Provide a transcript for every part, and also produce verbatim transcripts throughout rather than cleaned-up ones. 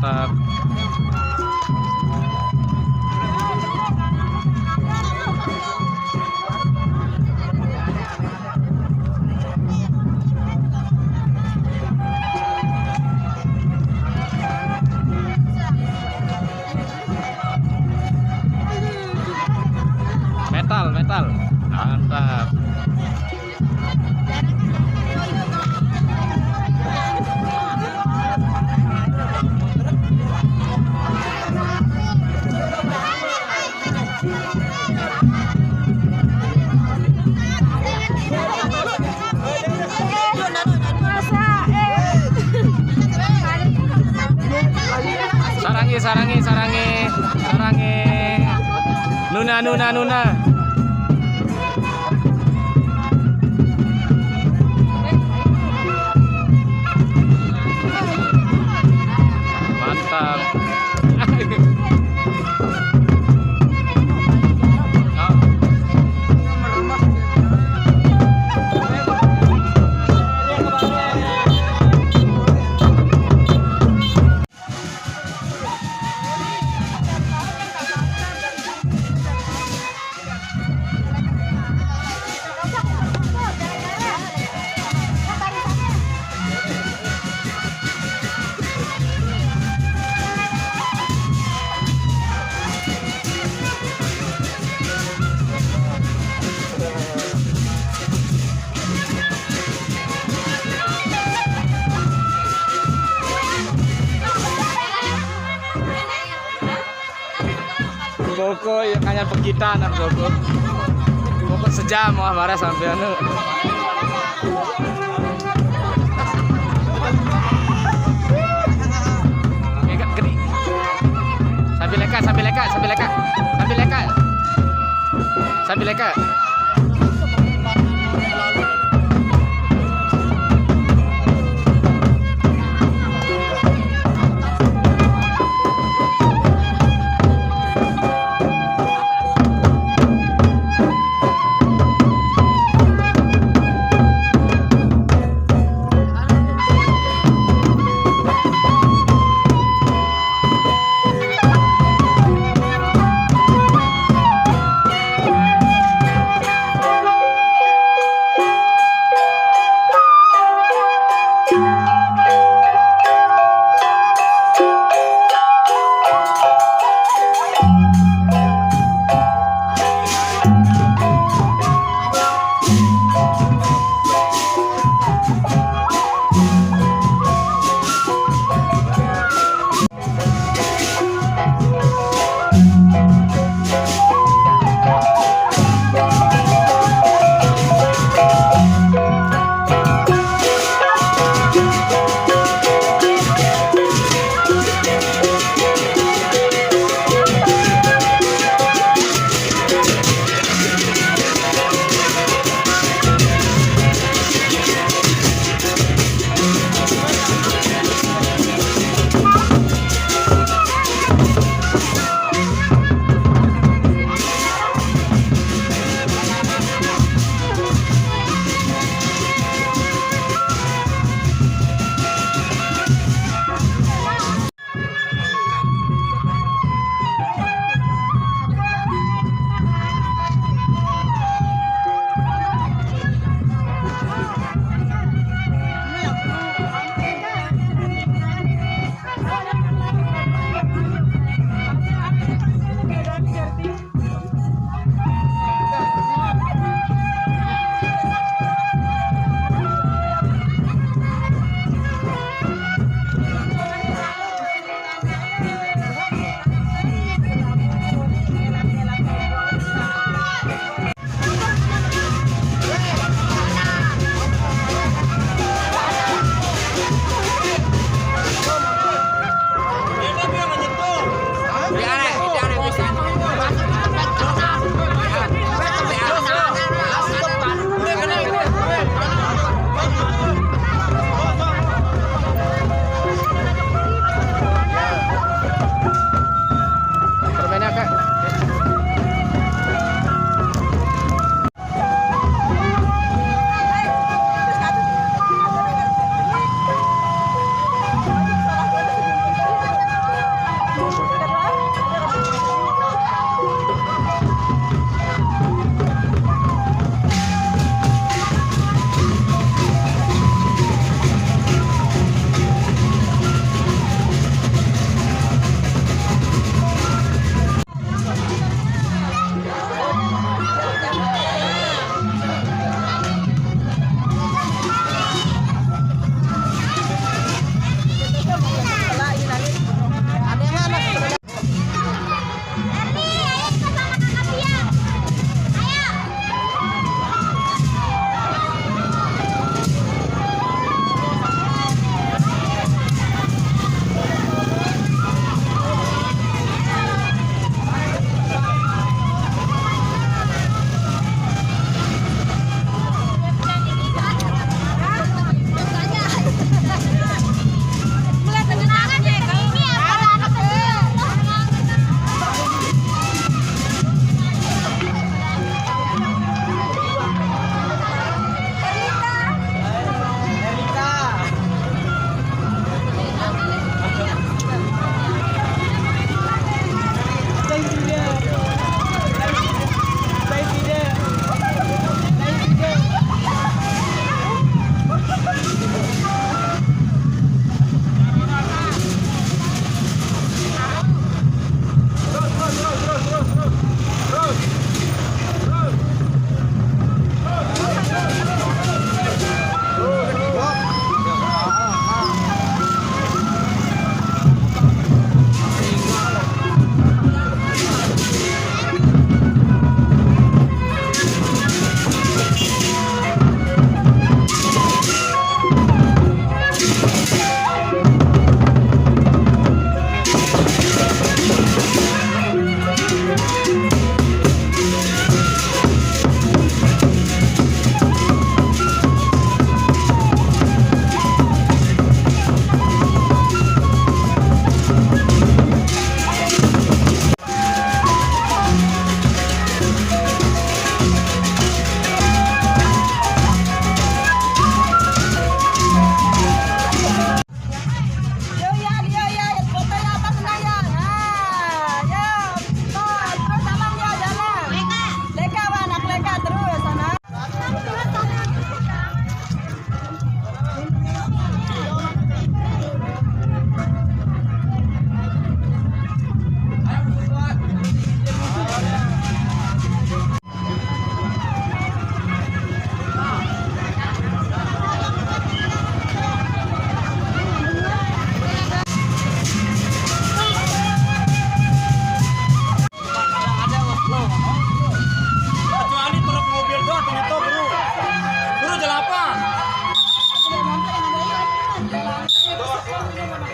Mantap. Metal, metal. Mantap. Sarangi, sarangi, sarangi, sarangi. Nuna, nuna, nuna. Mantap. Koko ya kanya pegitan, nah, Koko. Koko sejam wah marah sampai anu. Sambil leka, sambil leka, sambil leka, sambil leka, sambil leka.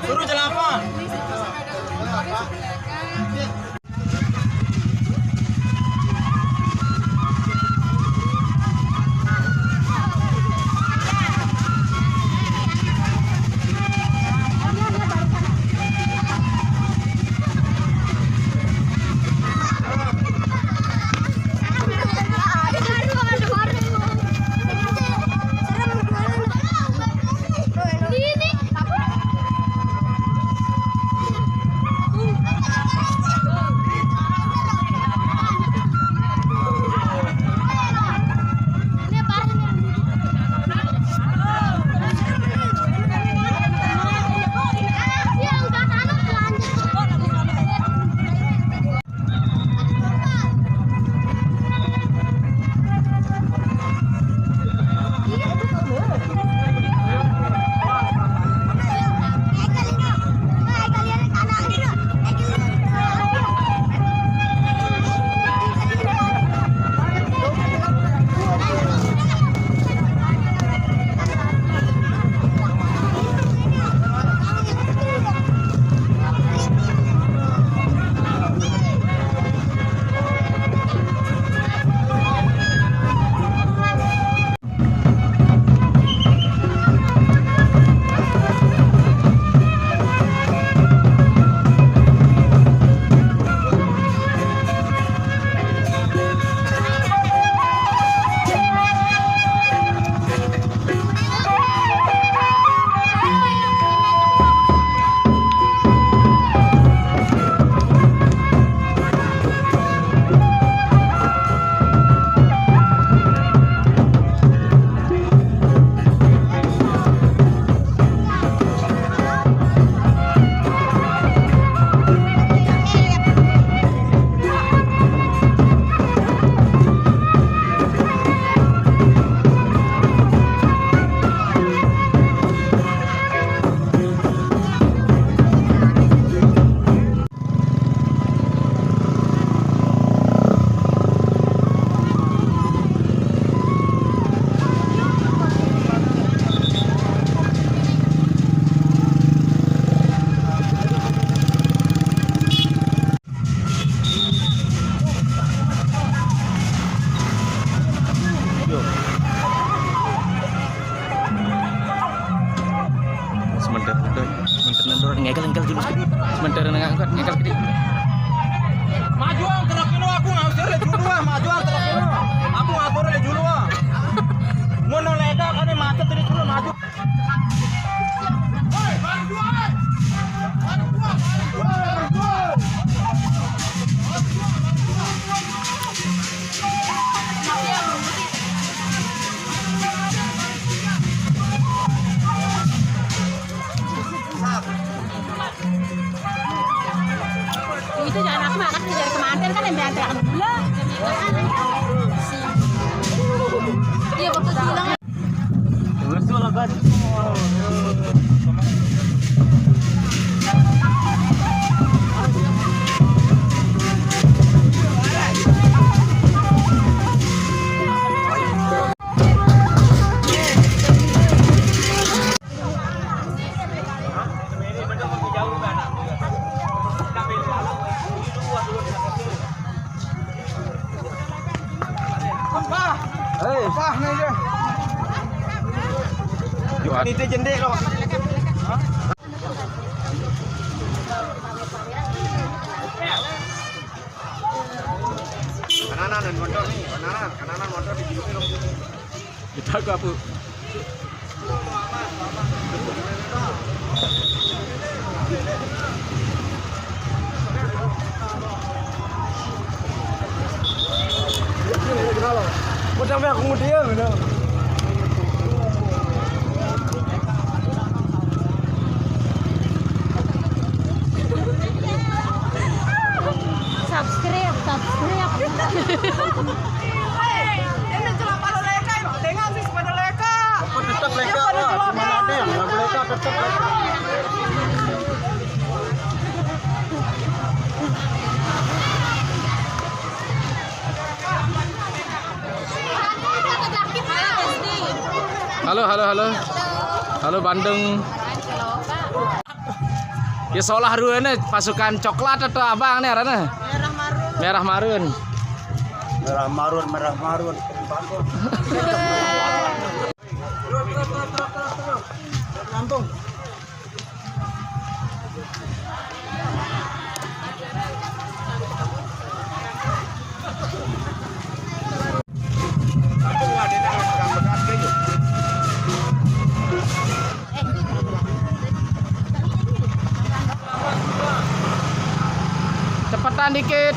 Suruh jelapang. Sementara, sementara ngekel, ngekel dulu. Sementara nengah angkat, ngekel gede. Maju, Ang, terus dulu, aku ngatur dulu, ah. Maju, Ang, terus dulu. Aku ngatur dulu, ah. Mau noleda kan macet tadi dulu, maju. Itu jangan aku makan dari kemanten kan yang diantar gula. Iya, waktu bilang. Hei, sah nih dia. Jual. Ini jendek loh. Kanan, kanan, motor nih, kanan, kanan, motor di sini loh. Kita ke apa? Udah sampai aku mudia, udah. Subscribe, subscribe. Ini celaka lo leka, tengok sih sepeda leka. Aku tetap leka, Wak. Gimana ada yang nggak boleh, Kak? Tetap leka. Halo, halo, halo. Halo, Bandung. Ya, solah ruene pasukan coklat atau abang nih arane? Merah marun. Merah marun. Merah marun, merah marun. Lampung. Cepetan dikit.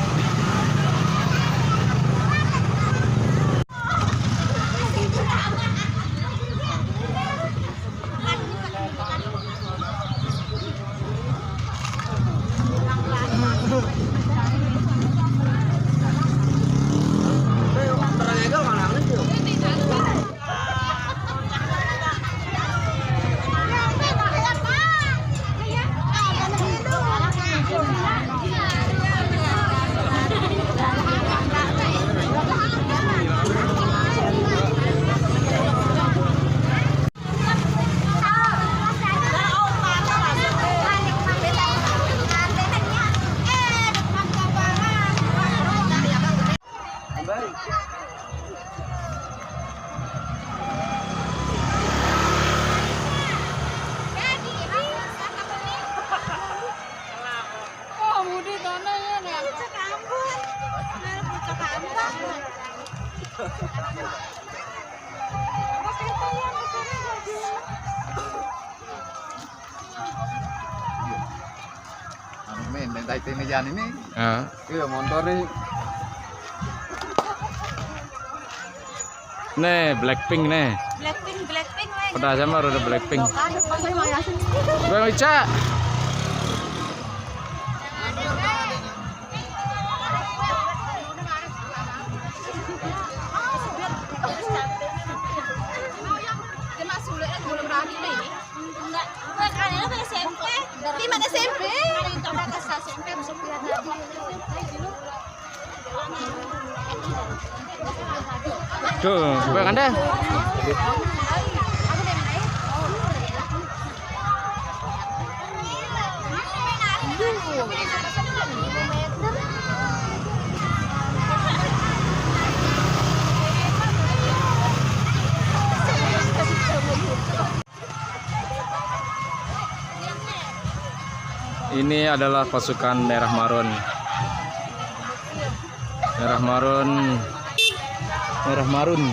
Oh, mudi tanah ya, nah. Pucuk rambut. Nah, pucuk rambut. Anu, men, mentai tene jan ini. Ah. Iya, motor nih. Nih, Blackpink nih. Blackpink, Blackpink, weh. Pada sama udah Blackpink. Bang Ica. Dia masuk dulu, eh, belum berani nih. Enggak. Bukan, ada S M P. Di mana S M P? Ada yang tahu kata S M P masuk pilihan lagi. Tuh, bukan ada. Ini adalah pasukan Merah Marun. Merah Marun. Merah Marun.